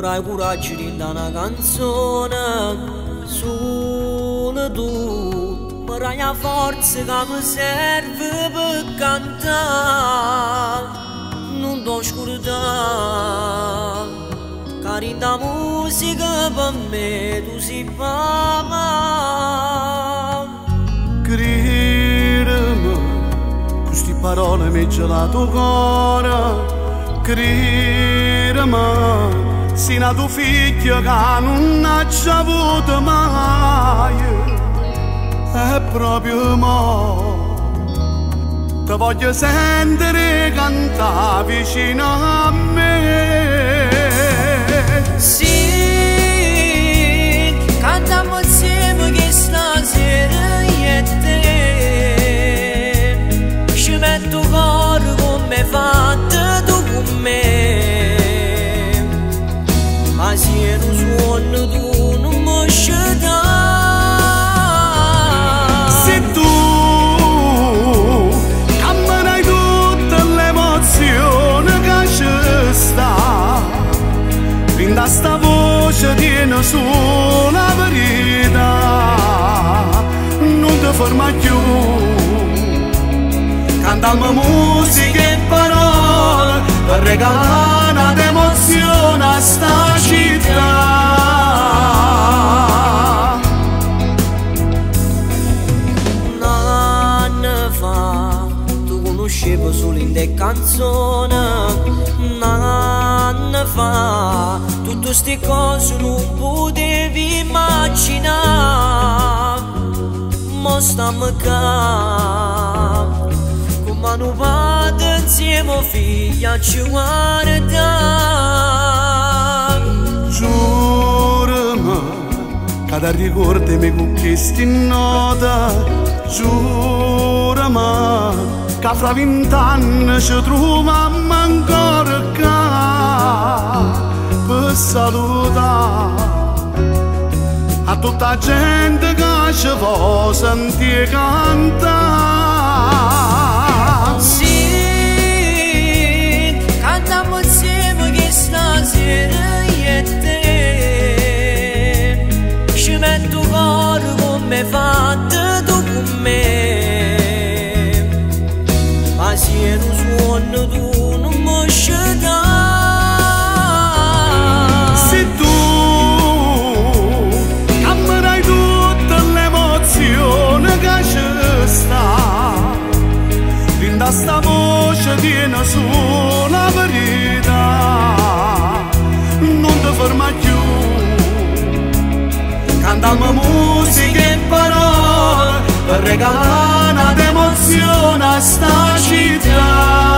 Dai coraggio dint' 'na canzone. Solo tu mi dai 'a forza che mi serve per cantare. Nun t'ho scordare, che dint' 'a musica per me tu sei papà. Credimi, queste parole mi gelato 'o core. Credimi, si nato figlio che nun aggio avuto mai. E proprio mo te voglio sentire cantare vicino a me. Sì, cantiamo insieme che stasera io e te. Ci metto cuore come fatto tu con me. Ma se non suono tu non mi scetare. Sei tu che mi dai tutta l'emozione che ci sta. Dint' sta voce tiene solo la verità. Non ti ferma più. Cantiamo musica e parole per regalare un'emozione a sta città. Un anno fa tu conoscevo solo in te canzone. Un anno fa tutte queste cose non potevi immaginare. Mo stiamo qua come un padre insieme a figlia ci guarda. Giurami che da ricordami con questa nota. Giurami che fra vent'anni ci troviamo ancora qua per salutare a tutta la gente che ci vuole sentire cantare. Sì, cantiamo insieme che stasera io e te. Ci metto cuore come fatto tu con me. Ma se non suono tu non mi scetare. Sei tu che mi dai tutta l'emozione che ci sta. Dint' sta voce tiene solo la verità. Non ti ferma più. Cantiamo musica e parole per regalare un'emozione a sta città.